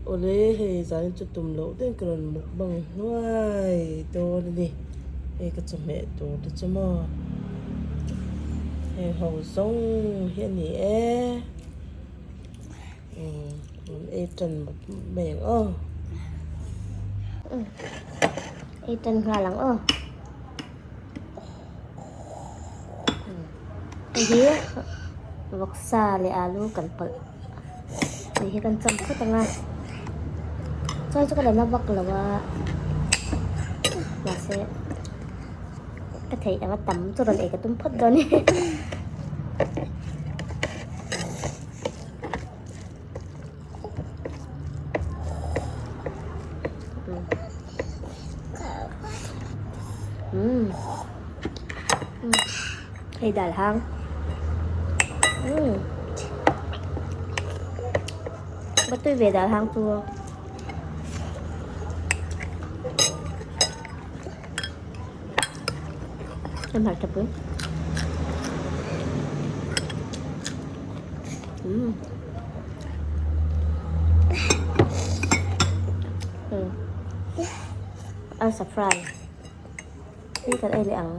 Awle hei zanin chu tum loh deuhin ka rawn mukbang hnuai dawn a ni. Hei ka chawhmeh tur te chu maw heng ho zawng hi a ni e. Umm rawn ei tan mawp mai ang aw. Ei tan nghal ang aw. Hei hi vawksa leh alu kan pawlh tih hi kan cham phawt ang a chuan chu ka la na vak lo a mahse ka theih anga tam chu rawn ei ka tum phawt dawn a ni. Umm hei dal hang umm va tui ve dal hang chu em hal tha pui umm arsa fry hi kan ei leh ang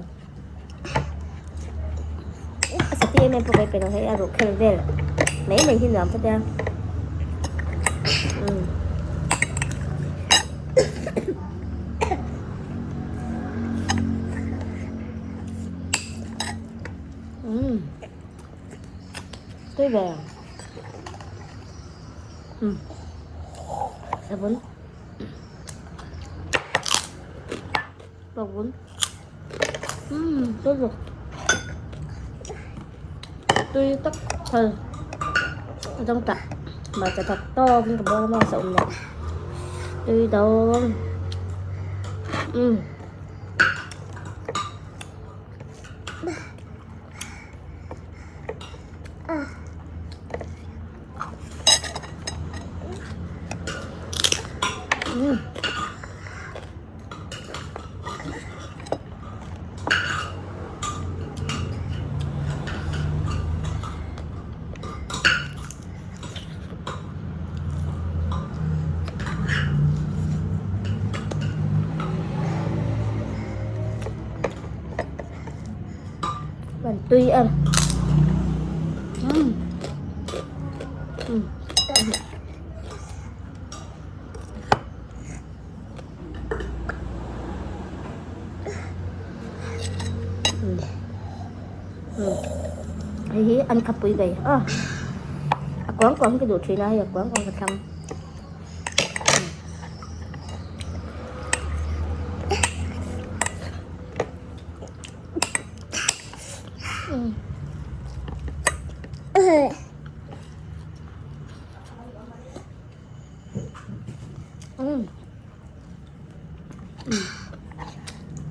a sati em em pawh ka ei pe lo hei a ruh khel vel mai mai hi nuam phawt a umm. Umm tui ve umm sabun bawkvun umm tui bawk tui tak thal a dawng tak hmarcha thak tawk in ka bawr a maw sa awm leh tui dawn umm. Van tui em umm umm hei hi an khapui ve aw a kuang kuang hi ka duh thin a hei a kuang kuang ka thlang.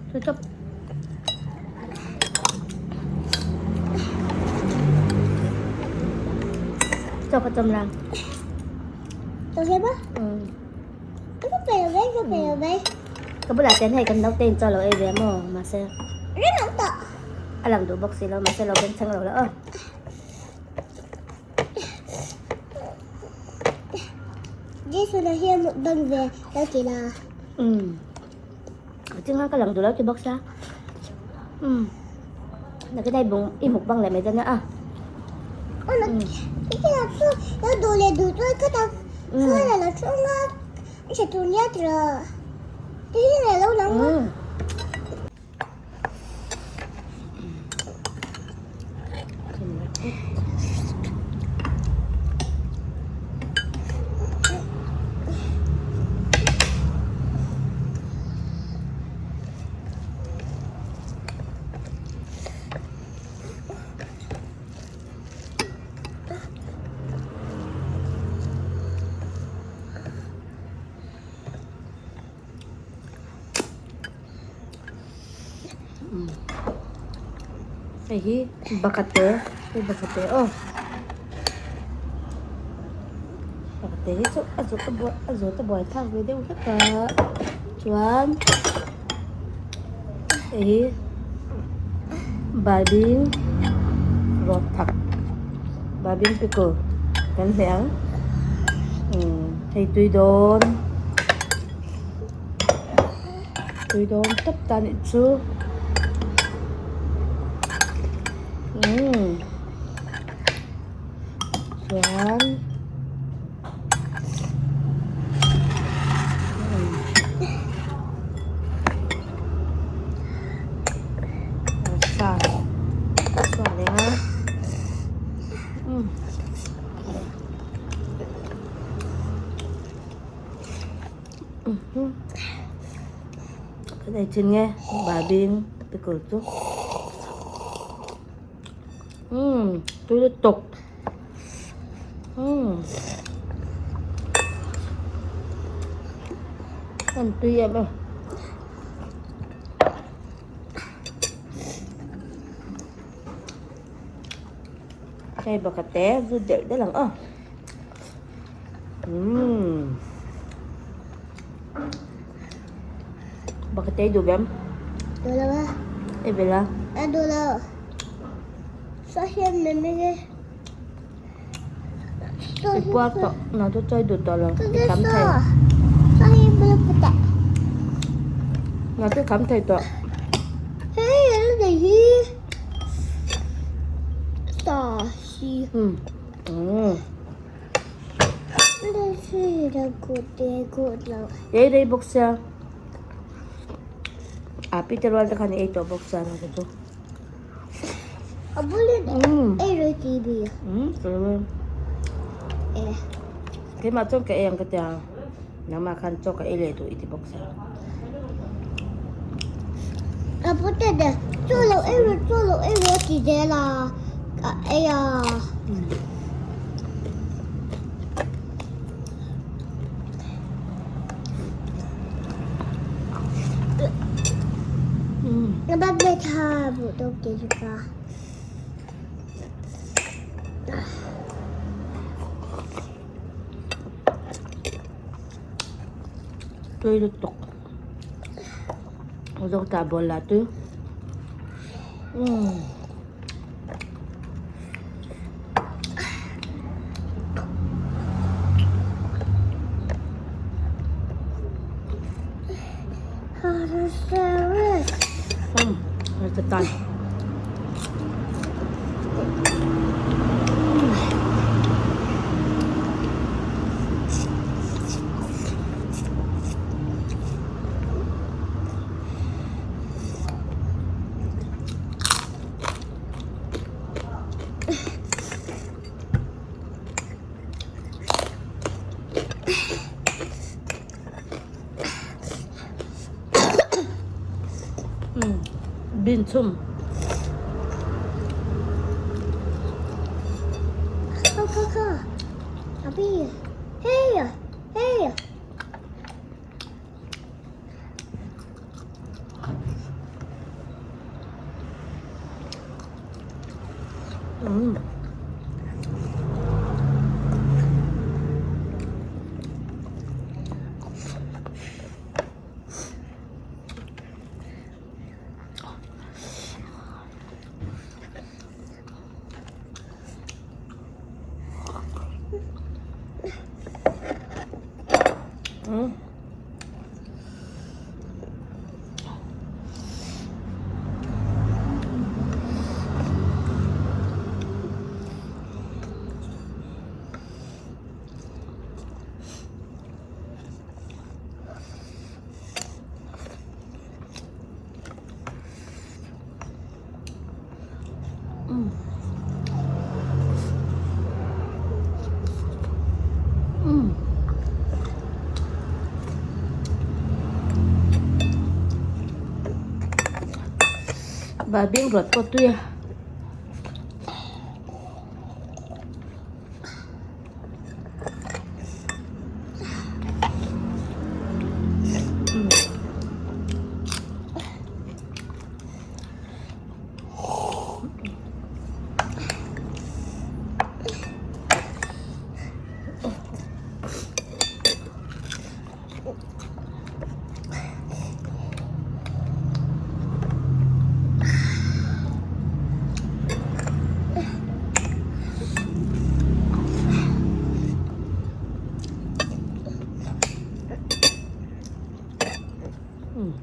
Tutup. Chaw ka chawm lang. Ka bulah ten hei kan naute in chaw lo ei ve maw mahse a lang duh bawk si lo mahse lo bengchheng lo la aw. Umm chunga ka lang duh lo ti bawk sia umm nakina i bung i mukbang leh mai dawn a. Umm. Hei hi bakate hei bakate aw bakate hi chu a zawt a buai a zawt a buai thlak ve deuh hlek a chuan hei hi baibing rawt thak baibing pickle kan hmeh ang umm hei. Hei tui dawn tui dawn tawp ta nih chu umm chuan sa sa leh a umm. Kan ei thin nge babing pickle chu umm tui lutuk umm an tui em em. Hei baka te zu delh delh ang aw umm baka te i duh bem Duh lo a I bel a A duh lo Saw hian min meng e I puar tawh na chu chawi duh tawh lo i kham thei Saw hian min put a Na chu i kham thei tawh Hei a la nei hi Ei rei bawk sia a pi te rual te khan i ei tawh bawk sia na chu keimah chuan ka ei ang ka tia nangmah khan chaw ka ei leh duh i ti bawk sia. A pu te de chaw lo ei rawh chaw lo ei rawh a ti zel a a ei a. Na ba tha bu tawk ti chu ka. Tui lutuk zawk tah bawl lah tui umm. Bin chhum. Kha kha kha. Abi. Hey. Hey. Mm. Mm. Mm. Mm. Bà biên ruột có tuya. An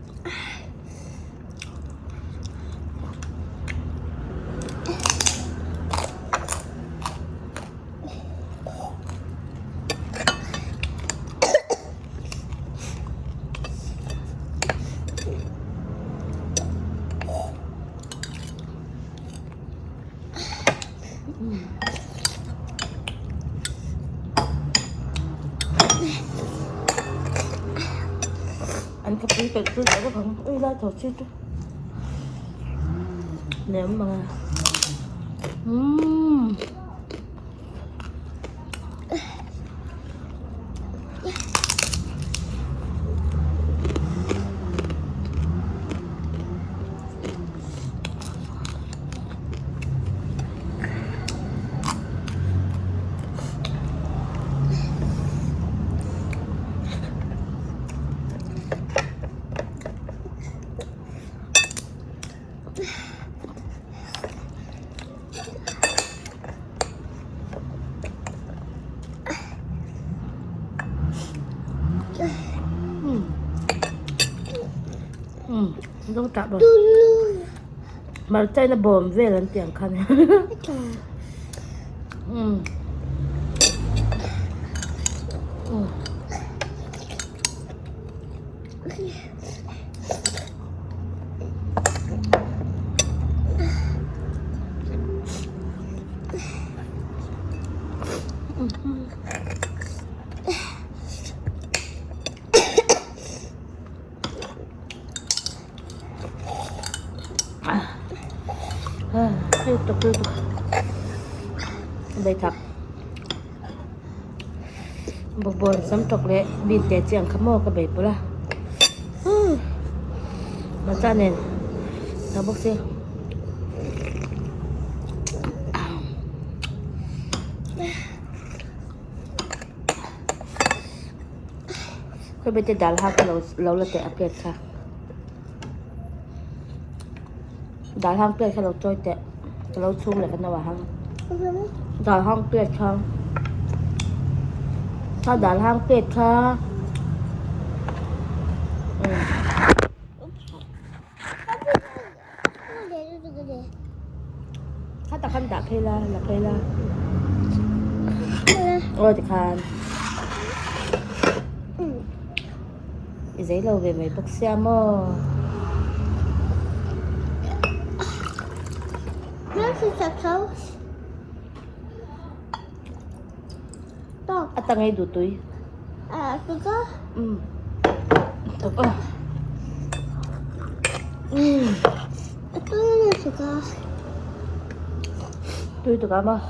ka pui pelh chu tah vak ang ui lai tho chi chu nem mang a umm. Hmarcha in a bawm vel an tih ang khan umm. Bawkbawn sam tawk leh bean te chi ang kha maw ka bei pawlh a hmarcha nen tha bawk se khawi te dal hak lo lo la teh a plate kha dal hang plate kha lo chawi teh ka lo chhung leh ka no ah hang dal hang plate kha kha dal hang plate kha umm. Kha tak khan dah phei la la phei la aw tikhan i zei lo ve mai bawk sia maw. A ta ngei duh tui. Tui tuk a maw?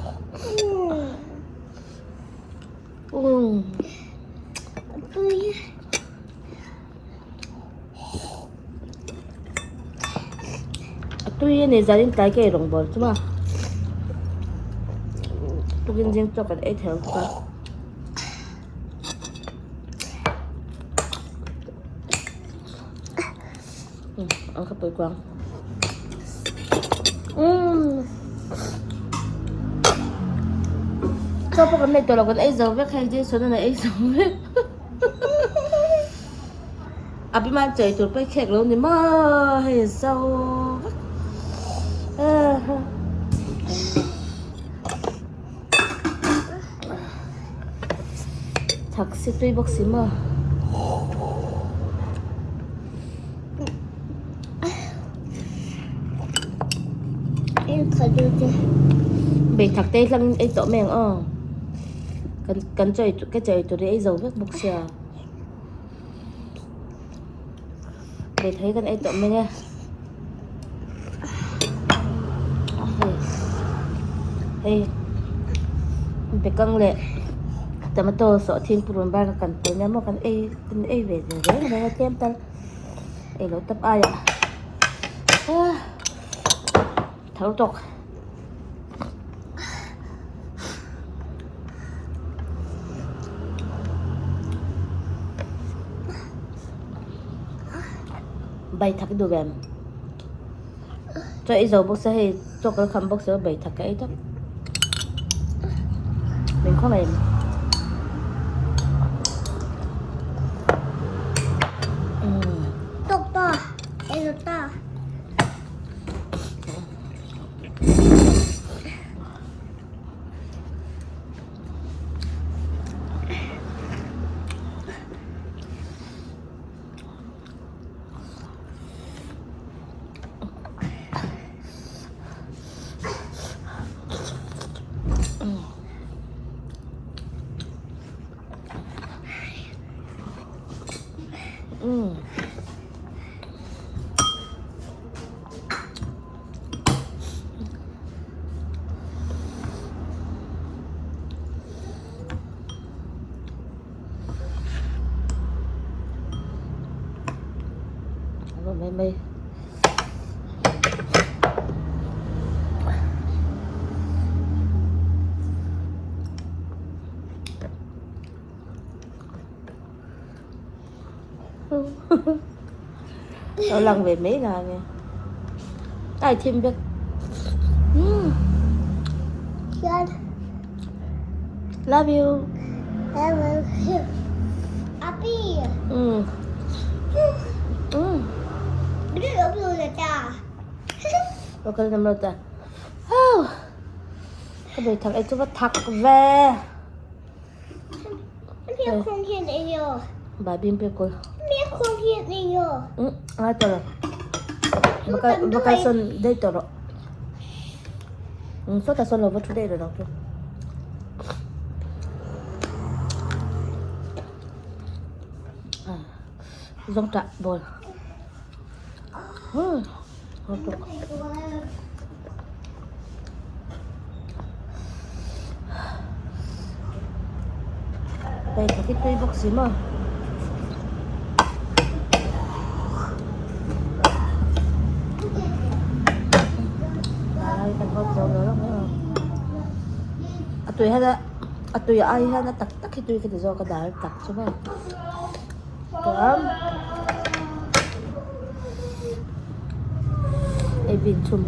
A tui a ni zanin tlai ka ei rawng bawl chu maw tukin zing chaw kan ei thei lo bawk a. Ang ka pui kuang chaw pawh kan nei tawh lo kan ei zo vek hei Jason an a ei zo vek. Abhiman chawi tur pawh i khek lo ni maw hei zo vek thak si tui bawk si maw. Bei thak te hlang in ei tawh mai ang aw kan kan chawi ka chawi tur hi ei zo vek bawk sia. Bethei kan ei tawh mai a hei hei bekang leh tomato sawhthing purun bar kan pawlh nia maw kan ei kan ei ve ve reng reng a tlem tal ei loh tawp aiah tho tawk. Bai thak duh em chaw ei zo bawk se hei chaw kal kham bawk se bai thak ka ei tawp min khaw mai umm. Umm. Mai mai. Lo lang ve mai la nge. Ai thim vek. Mm. Love you. Love you. Api. Mm. Mm. Ok nằm rồi ta. Oh. Cái bầy thằng ấy chú bắt thặc về. Bà bim pe cô. Ừ, ai tao rồi. Baka baka son dei toro. Ừ, số ta son lo bắt đây rồi đâu. Zawng tah ball. Hei ka tui bawk si maw. Kan hawp zo lo lo mai a. A tui hian a a tui ai hian a tak tak hi tui ka ti zawk a dal tak chu maw. Chuan ei bin chhum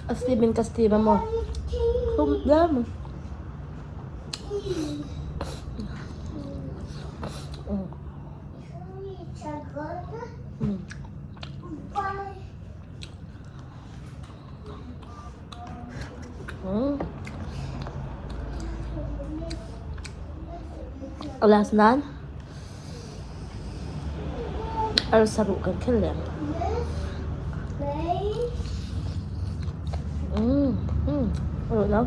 a steam in ka steam a maw thlum hle mai. A last nan arsa ruh kan khel leh ang. Umm umm a ruh lo.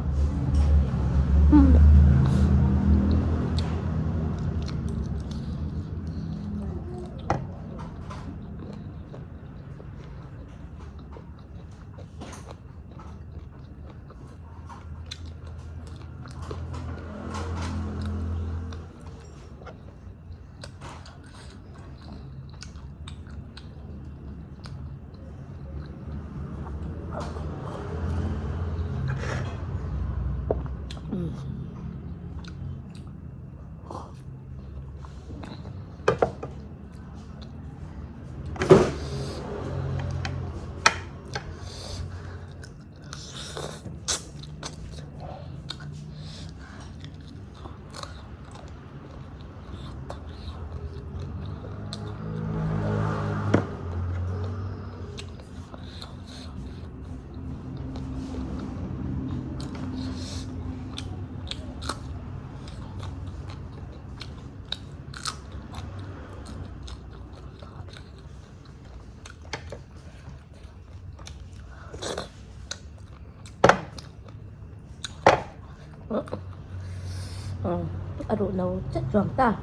A ruh no chet chuang ta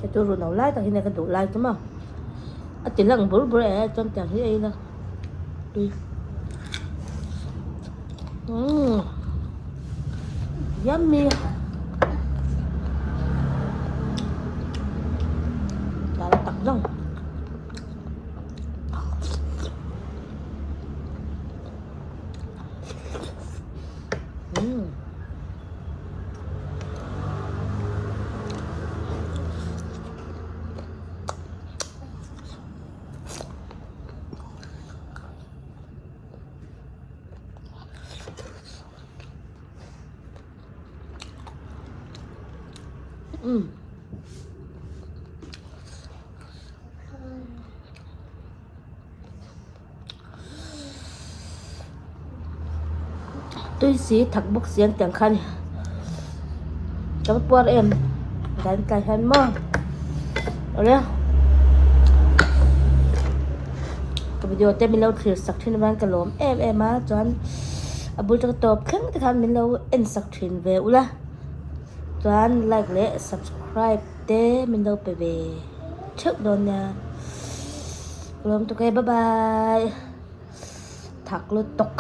hei chu ruh no lai tak hi nia ka duh lai chu maw a ti lang bur bur eh chuan tiang hi ei ila tui umm yummy dal a tak zawng. Umm. Tui si thak bawk si an tiang kha a ni ka va puar em dan tlai hian maw awle ka video te min lo thlir sak thin avang ka lawm em em a chuan a bul taka tawp thleng te khan min lo en sak thin ve ula. Chuan like leh subscribe te min lo pe ve theuh dawn nia. Ka lawm tuk e bye bye. Thak lutuk.